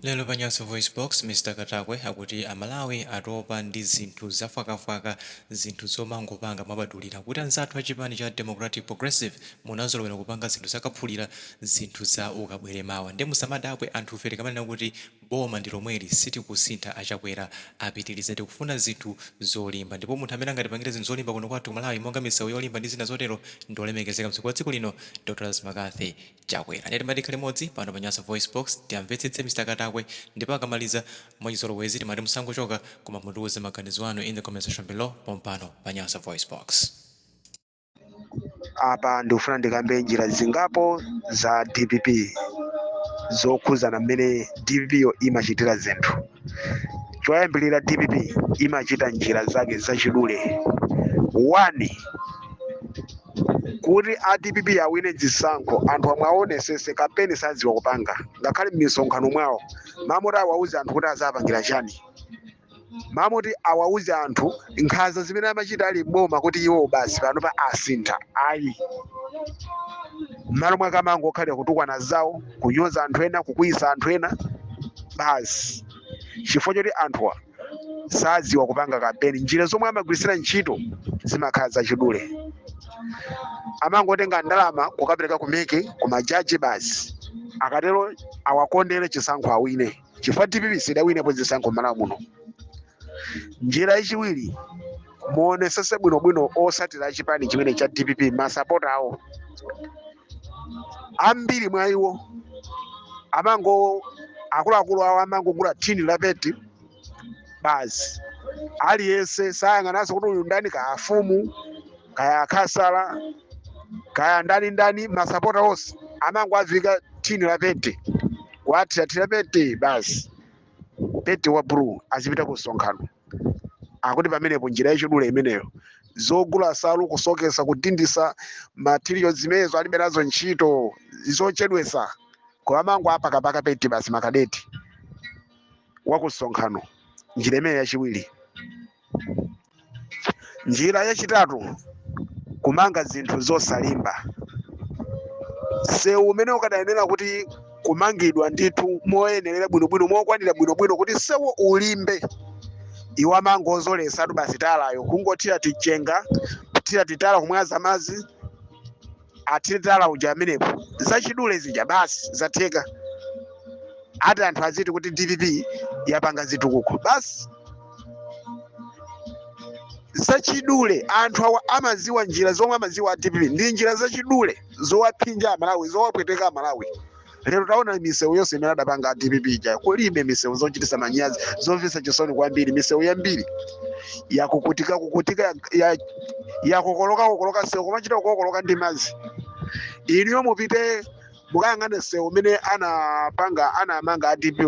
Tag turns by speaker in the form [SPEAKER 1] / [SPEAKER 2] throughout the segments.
[SPEAKER 1] Lero pa Nyasa VoiceBox, Mr Katakwe akuti Amalawi atopa ndi zinthu zafwakafwaka, zinthu zomangopanga mwabadulira. Kuti anzathu a chipani cha Democratic Progressive munazolowera kupanga zinthu zakaphulira, zinthu za ukabwere mawa. Ndiye musamadabwe anthufe tikamanena kuti boma ndi lomweli, sitikusintha, a Chakwera apitilize, tikufuna zinthu zolimba. Ndipo munthu amene angatipangire zinthu zolimba kuno kwathu ku Malawi monga misewu yolimba ndi zina zotero ndi olemekezeka mtsogoleri wa dziko lino Dr McCarthy Chakwera. Ndiye timati tikhale limodzi pano pa Nyasa VoiceBox tiamvetsetse Mr Katakwe ndipo akamaliza, mwachizolowezi timati musangochoka koma mutiuze maganizo anu in the comment section below pompano pa Nyasa VoiceBox.
[SPEAKER 2] Apa ndikufuna ndikambe njira zingapo za DPP zokhuzana mmene DPP yo imachitira zinthu. Choyambirira, DPP imachita njira zake zachidule. One, kuti a DPP awine zisankho, anthu amwe aonesese kampeni sadziwa kupanga. Ngakhale m'misonkhano mwawo, mamoti awauze anthu kuti azapangira chani, mamoti awauze anthu nkhanza zimene amachita ali boma kuti iwo basi pano pa asintha, ayi. M'malo mwake amangokhalira kutukwana zawo, kunyoza anthu ena, kukwiyisa anthu ena basi, chifukwa choti anthuwa sadziwa kupanga kampeni. Njira zomwe amagwirisira ntchito zimakhala zachidule. Amangotenga ndalama kukapereka ku MEC, ku majaji basi, akatero awakondere chisankho awine, chifukwa DPP sidawinepo zisankho m'Malawi muno. Njira yachiwiri, muonesese bwinobwino osatira chipani chimene cha DPP, masapota awo ambiri mwa iwo amango, akuluakulu awo amangogula thini la penti basi. Aliyense sayang'ananso kuti uyu ndani, kaya afumu, kaya akhasala, kaya ndani ndani, masapota onse amangoavika thini la penti, kuathirathira penti basi, penti wa blue, azipita ku msonkhano. Akuti pamenepo njira yachidule imeneyo. Zogula salu, kusokesa, kudindisa material, zimenezo alibe nazo ntchito, zochedwesa. Koma mango apakapaka penti basi, makadeti wakusonkhano. Njira imene yachiwiri. Njira yachitatu, kumanga zinthu zosalimba. Sewu umene ukadayenera kuti kumangidwa ndithu moyenerera bwinobwino, mokwanira bwinobwino kuti sewu ulimbe, iwo amangozolesatu basi talayo, kungothira tichenga, kuthira titala, kumwaza madzi, athire tala uja amenepo, zachidule zija basi, zatheka. Ati anthu aziti kuti DPP yapanga zitukuko basi, zachidule. Anthu awa amaziwa njira zomwe amaziwa a DPP ndi njira zachidule zowaphinja Amalawi, zowapweteka Amalawi. Lero taona misewu yonse imene adapanga a DPP ija, kulibe misewu, zochitisa manyazi, zomvetsa chisoni kwambiri. Misewu yambiri yakukutika kukutika, yakokoloka kokoloka, sewu kumachita kukokoloka ndi madzi. Inuyo mupite mukayang'ane sewu umene anapanga, anamanga a DPP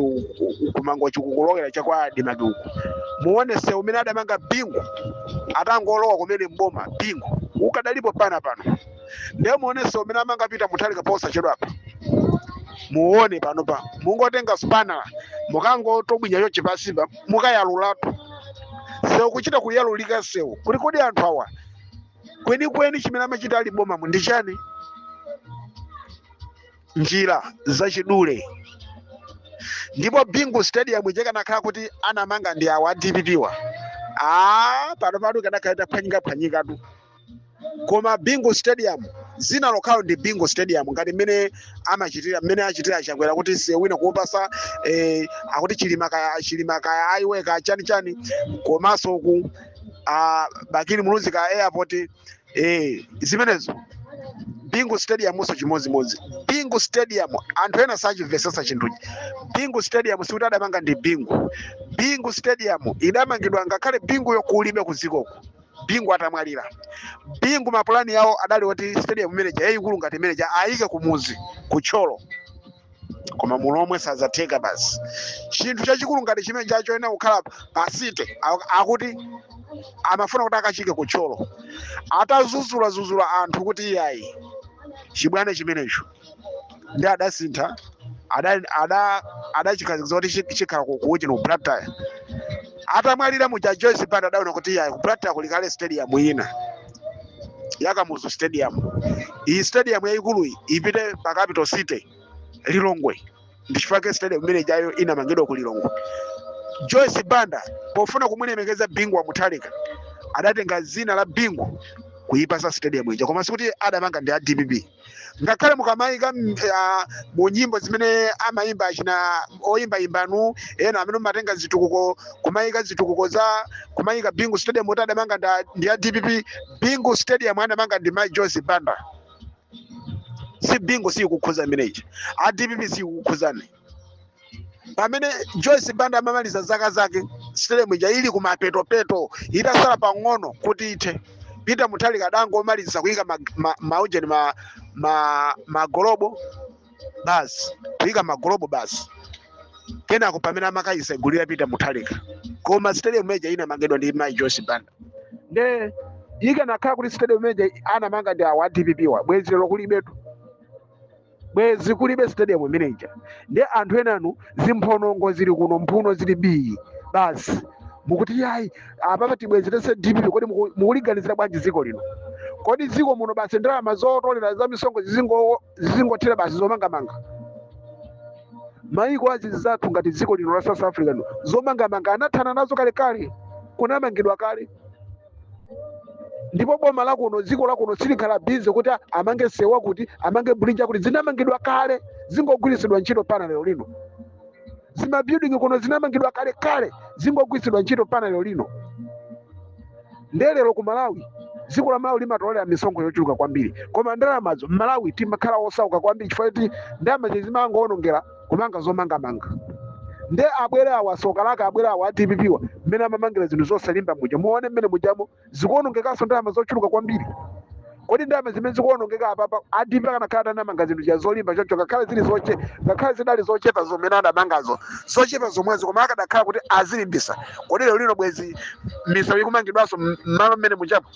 [SPEAKER 2] kumangochi, kukulowera chakwa ADMARC uku, muone sewu umene adamanga Bingu atangolowa kumene mboma. Bingu ukadalipo pana pano. Ndiye muone sewu umene amanga Peter Mutharika posachedwapa. Muone panopa, mungotenga spanner, mukangotobwinya chochi pasipa, mukayalulatu sewu, kuchita kuyalulika sewu. Kuti kodi anthu awa kwenikweni chimene amachita ali bomamu ndi chani? Njira zachidule. Ndipo Bingu Stadium ikanakhala kuti anamanga ndi awa a DPP wa, ah, pano pano ikanakhala itaphwanyika phwanyikatu. Koma Bingu Stadium zina lokhalo ndi Bingu Stadium, ngati mmene amachitira, mmene achitira Chakwera, kuti sewina kuopasa akuti Chilima kaya, Chilima kaya aiwe ka chani chani, komanso ku Bakili Muluzi ka airport, zimenezo. Bingu Stadium so chimodzimodzi. Bingu Stadium, anthu ena sachimvetsetsa chinthuchi. Bingu Stadium sikuti adamanga ndi Bingu. Bingu Stadium idamangidwa ngakhale Binguyo kulibe kuzikoko, Bingu atamwalira. Bingu mapulani yawo adali oti stadium imeneja yayikulu ngati imeneja ayike kumuzi kutcholo, koma mulomwe sadzatheka basi. Chinthu chachikulu ngati chimene chachoena kukhala pa city, akuti amafuna kuti akachike kutcholo. Atazuzula zuzula anthu kuti iyayi, chibwana chimenecho, ndi adasintha, adachikhazikitsa kuti chikhala ku Blantyre. Atamwalira muja Joyce Banda, adaona kuti iyayi, ku Blantyre kuli kale stadium ina yakamuzu Stadium. Iyi stadium yayikulu iyi ipite pa capital city, Lilongwe. Ndi chifukwa stadium imene ijayo inamangidwa ku Lilongwe. Joyce Banda pofuna kumulemekeza Bingu wa Mutharika adatenga zina la Bingu kuyipasa stadium ija, koma sikuti adamanga ndi a DPP. Ngakhale mukamayika mu nyimbo zimene amayimba achina oyimba imbanu ena amene mumatenga zitukuko, kumayika zitukuko za kumayika Bingu Stadium kuti adamanga ndi a DPP, Bingu Stadium adamanga ndi Mai Joyce Banda. Si Bingu siyikukhuza imeneyi, a DPP siyikukhuzani. Pamene Joyce Banda amamaliza zaka zake, stadium ija ili kumapetopeto, itasala pang'ono kuti ithe. Peter Mutharika adangomaliza kuyika maujeni, magolobo basi, kuyika magolobo basi. Kenako pamene amakayisegulira Peter Mutharika, koma stadium ija inamangidwa ndi Mai Joyce Banda. Nde ikanakhala kuti stadium ija anamanga ndi awa DPP wa, bwezi lero kulibetu, bwezi kulibe stadium imene ija. Ndi anthu enanu zimphonongo zili kuno, mphuno zili bii basi, mukuti yayi, apapa tibwezerese DPP. Kodi mukuliganizira bwanji dziko lino? Kodi dziko muno basi ndalama zotolera za misonkho zizingothera basi zomangamanga? Maiko azinzathu ngati dziko lino la South Africa no, zomangamanga anathana nazo kalekale, kunamangidwa kale. Ndipo boma lakuno, dziko lakuno silikhala busy kuti amange sewa, kuti amange bridge, kuti zinamangidwa kale, zingogwiritsidwa ntchito pana lero lino. Zima building kuno zinamangidwa kale kale, zingogwiritsidwa ntchito pana lero lino. Ndelero ku Malawi, dziko la Malawi limatolera misonkho yochuluka kwambiri, koma ndalamazo Mmalawi timakhala osauka kwambiri, chifukwa kuti ndalama zimangoonongera kumanga zomangamanga. Nde abwere awa, soka lake abwere awa a DPP wa, mmene amamangira zinthu zosalimba muja, muone mmene mujamo zikuonongekanso ndalama zochuluka kwambiri. Kodi ndalama zimene zikuonongeka apapa, a DPP akanakhala atanamanga zinthu zija zolimba choncho, ngakhale zili zoche, ngakhale zidali zochepa zomene adamangazo, zochepa zomwezo, koma akadakhala kuti azilimbisa, kodi lero lino bwezi misewu ikumangidwanso m'malo mmene mujapo?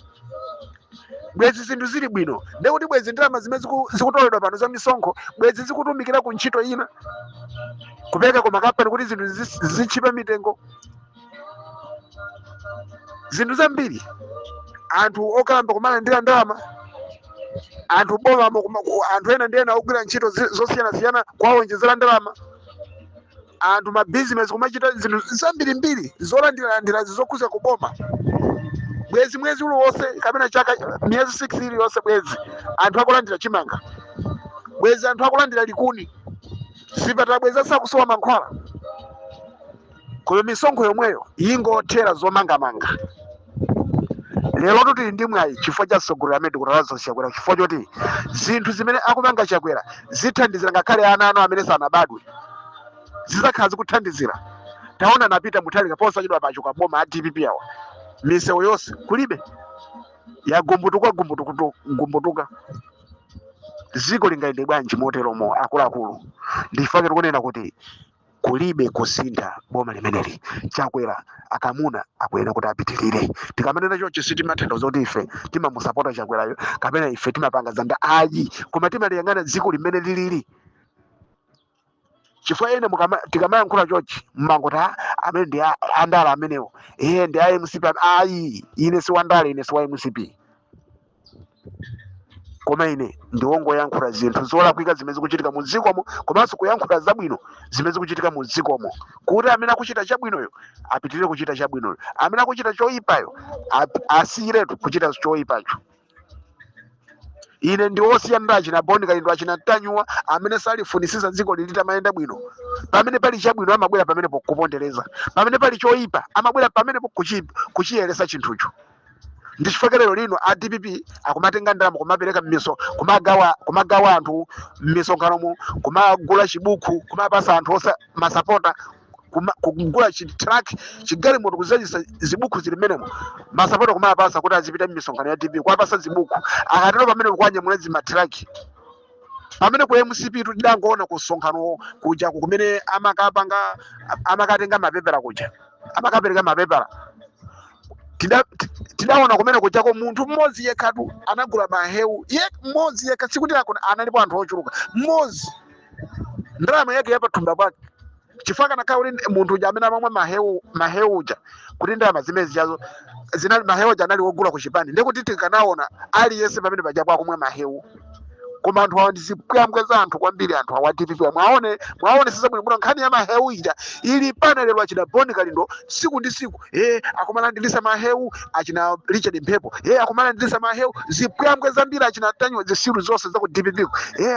[SPEAKER 2] Bwezi zinthu zili bwino. Ndekuti bwezi ndalama zimene zikutoledwa pano za misonkho bwezi zikutumikira ku ntchito ina, kupereka ku makampani kuti zinthu zitchipa mitengo, zinthu zambiri, anthu okalamba kumalandira ndalama, anthu bomamo anthu ena ndi ena ogwira ntchito zosiyanasiyana kuwawonjezera ndalama, anthu mabizinesi kumachita zinthu zambirimbiri zolandiralandira zokhuza kuboma. Bwezi mwezi uliwonse kapena chaka, miyezi 6 iliyonse, bwezi anthu akulandira chimanga, bwezi anthu akulandira likuni, zipatala bwezi asakusowa mankhwala. Koma misonkho yomweyo ingothera zomangamanga. Lero tili ndi mwayi chifukwa cha mtsogoleri amene Dr. Lazarus Chakwera, chifukwa choti zinthu zimene akupanga Chakwera zithandizira ngakhale ana anu amene sanabadwe, zizakhala zikuthandizira. Taona napita Mutharika posachedwa pacho boma a DPP awa, misewu yonse kulibe, yagumbutuka gumbutuka gumbutuka. Dziko lingayende bwanji moteromo, akuluakulu? Ndifake tikunena kuti kulibe kusintha boma limeneli. Chakwera akamuna akuyenera kuti apitirire. Tikamanena choncho sitimatanthauza kuti ife timamusapota Chakwerayo kapena ife timapanga zanda, ayi, koma timaliyang'ana dziko limene lilili, chifukwa ena tikamayankhula chonchi mmangoti, "Ah, amene ndi andale amenewo, iye ndi a MCP." Ayi, ine si wandale, ine si wa MCP, koma ine ndiwongoyankhula zinthu zolakwika zimene zikuchitika mu dzikomo, komanso kuyankhula zabwino zimene zikuchitika mu dzikomo, kuti amene akuchita chabwinoyo apitirire kuchita chabwinoyo, amene akuchita choyipayo asiyiretu kuchita choyipacho. Ine ndi wosiyana achina Boni Kalindo, achina Tanyuwa, amene salifunisiza dziko lilitamayenda bwino. Pamene pali chabwino amabwera pamenepo kupondereza, pamene pali choyipa amabwera pamenepo kuchiyeresa chinthucho. Ndi chifukwa lero lino a DPP akumatenga ndalama kumapereka m'miso, kumagawa anthu m'misonkhanomo, kumagula chibuku kumapasa anthu osa masapota, kugula chitruck, chigalimoto, kuzazisa zibuku zili mmenemo, masapota kumapasa kuti azipita m'misonkhano ya DPP, kuwapasa zibuku. Akatero pamene kukwanyamula zimatruck, pamene ku MCP tidangoona ku msonkhano kuja kumene amakapanga, amakatenga mapepala kuja, amakapereka mapepala, tidaona kumene kujako munthu mmodzi yekhatu anagula mahewu ye mmodzi yekha. Sikuti analipo anthu ochuluka, mmodzi, ndalama yake yapathumba pake. Chifukwa kanakhala kuti munthu uja amene amamwa mahewu, mahewu uja, kuti ndalama zimene zichazo zinali mahewu aja anali wogula ku chipani, ndikuti tikanaona aliyense pamene pajapo akumwa mahewu. Koma anthu awa ndi zipwambwe za anthu kwambiri. Anthu awa DPP, mwaone, mwaone sizabwino bwino. Nkhani ya mahewu ija ili pana lero. Achina Boni Kalindo siku ndi siku akumalandilisa mahewu. Achina Richard Mphepo akumalandilisa mahewu. Zipwambwe zambiri, achina Tanywa, zisilu zonse za ku DPP,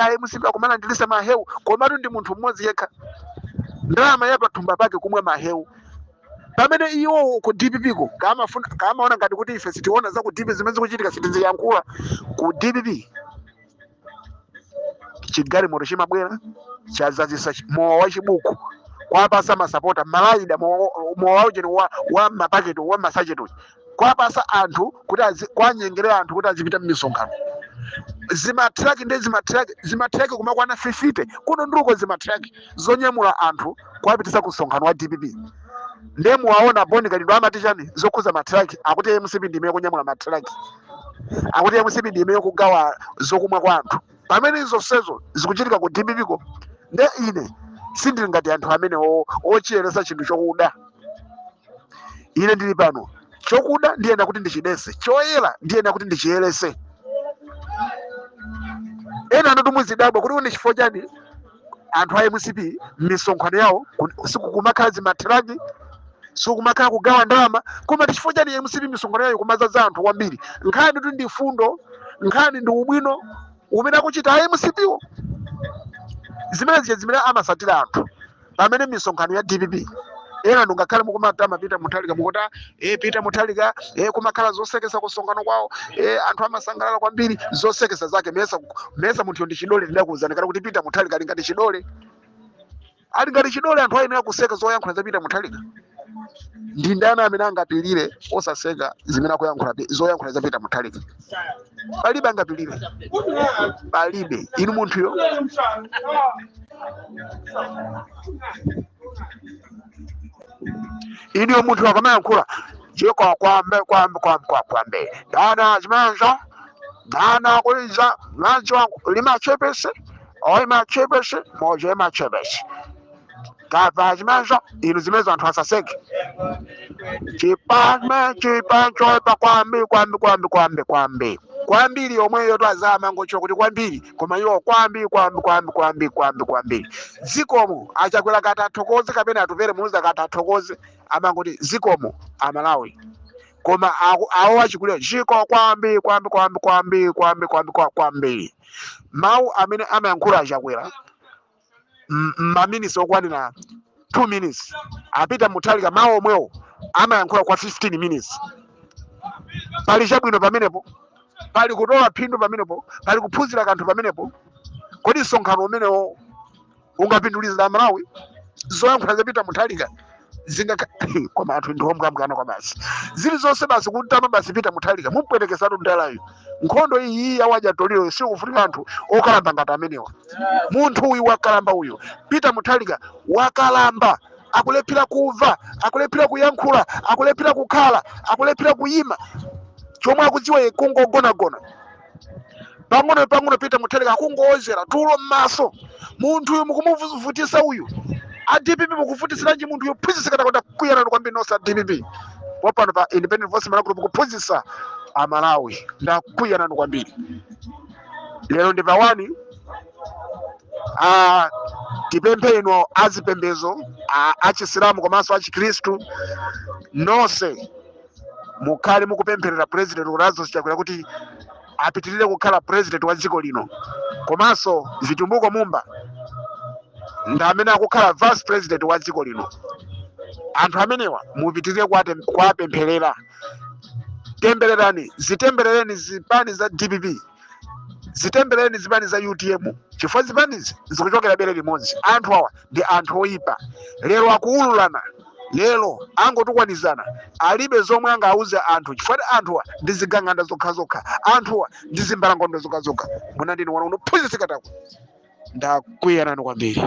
[SPEAKER 2] a MCP akumalandilisa mahewu. Komatu ndi munthu mmodzi yekha, ndalama ya pathumba pake, kumwa mahewu, pamene iwo ku DPP ko kamafuna kamaona ngati kuti ife sitiona za ku DPP, zimene zikuchitika sitiziyankhula. Ku DPP chigalimoto chimabwera chazazisa mowa wa chibuku, kwapasa masapota malaida mowa waujeni wa mapaketi wa masacheti, kwapasa anthu kuti kwanyengerera anthu kuti azipita m'misonkhano. Zimatraki ndi zimatraki, zimatraki kumakwana 50 kuno nduko, zimatraki zonyamula anthu kuwapitisa ku msonkhano wa DPP. Ndiye muwaona Boni Kalindo amati chani zokhuza matraki? Akuti MCP ndi imene kunyamula matraki, akuti MCP ndi imene kugawa zokumwa kwa anthu, pamene zonsezo zikuchitika ku DPP ko. Nde ine sindili ngati anthu amene ochiyeresa chinthu chokuda. Ine ndili pano, chokuda ndiyena kuti ndichidese, choyera ndiyena kuti ndichiyerese. Ena anati muzidabwa kuti ndi chifukwa chani anthu a MCP m'misonkhano yawo sikukumakhala zimatraki, sikumakhala kugawa ndalama, koma ndi chifukwa chani MCP misonkhano yawo kumazaza anthu kwambiri? Nkhani tu ndi fundo, nkhani ndi ubwino umene akuchita a MCP wo, zimene zija zimene amasatira anthu. Pamene misonkhano ya DPP, ena ndingakhale mukumatama Peter Mutharika, mukuti Peter Mutharika, kumakhala zosekesa kusonkhano kwawo, anthu amasangalala kwambiri. Zosekesa zake mesa, mesa munthu ndi chidole? Ndidakuwuzani kale kuti Peter Mutharika ali ngati chidole, ali ngati chidole. Anthu ayenera kuseka zoyankhula za Peter Mutharika. Ndi ndani amene angapilire osaseka zimene akuyankhula, zoyankhula za Peter Mutharika? Palibe angapilire, palibe. Inu munthuyo, iniyo munthu akamayankhula jiko kwambe kwambe kwambe kwambe dana zimenzo dana kuliza mlanzi wangu limachepese oi machepese moje machepese kapa zimenzo. Inu zimenzo anthu asaseke? Chipame chipanchopa kwambi kwambi kwambi kwambi kwambi kwambiri yomweyo twazama ngocho kuti kwambiri, koma iwo kwambi kwambi kwambi kwambi kwambi kwambiri. Zikomo achakwera kati athokoze kapena atupere muza kati athokoze, amangoti zikomo Amalawi, koma awo achikulira ziko kwambi kwambi kwambi kwambi kwambi kwambi kwambiri. Mawu amene amayankhula achakwera maminitsi okwanira 2 minutes, apita Mutharika mawu omwewo amayankhula kwa 15 minutes. Pali chabwino pamenepo? Pali kutola phindu pamenepo? Pali kuphunzira kanthu pamenepo? Kodi msonkhano umenewo ungapinduliza Amalawi? Zoyankhula zapita Mutharika zingaka, koma anthu ndi ombwambwana kwa basi. Zilizonse basi kutama basi Peter Mutharika, mumpwetekesatu ndalayo. Nkhondo iyi yawadya toliro, sikufunika anthu okalamba ngati amenewa. Munthu uyu wakalamba uyu, Peter Mutharika wakalamba, akulephera kumva, akulephera kuyankhula, akulephera kukhala, akulephera kuyima. Chomwe akudziwa iye kungogonagona pang'ono pang'ono. Peter Mutharika akungowozera tulo m'maso. Munthu uyu mukumuvutisa uyu. A DPP mukuvutisiranji munthu uyu? Phunzitsa katakonda kuyerani kwambiri nonse a DPP wapano pa Independent Voice Malawi Group kuphunzitsa Amalawi. Ndakuyanani kwambiri. Lero ndi pa 1. Tipemphe inu azipembezo, achisilamu komanso achikhristu nonse, mukhale mukupempherera President Lazarus Chakwera kuti apitirire kukhala president wa dziko lino, komanso Vitumbiko Mumba ndi amene akukhala vice president wa dziko lino. Anthu amenewa mupitirire kuwapempherera. Tembererani, zitemberereni zipani za DPP, zitemberereni zipani za UTM, chifukwa zipanizi zikuchokera bere limodzi. Anthu awa ndi anthu oyipa. Lero akuwululana, lero angotukwanizana, alibe zomwe angauze anthu, chifukwa anthuwa ndi zigang'anda zokhazokha, anthuwa ndi zimbalangondo zokhazokha. Muna ndine wana uno, phunzitsi Katakwe, ndakwiya nanu kwambiri.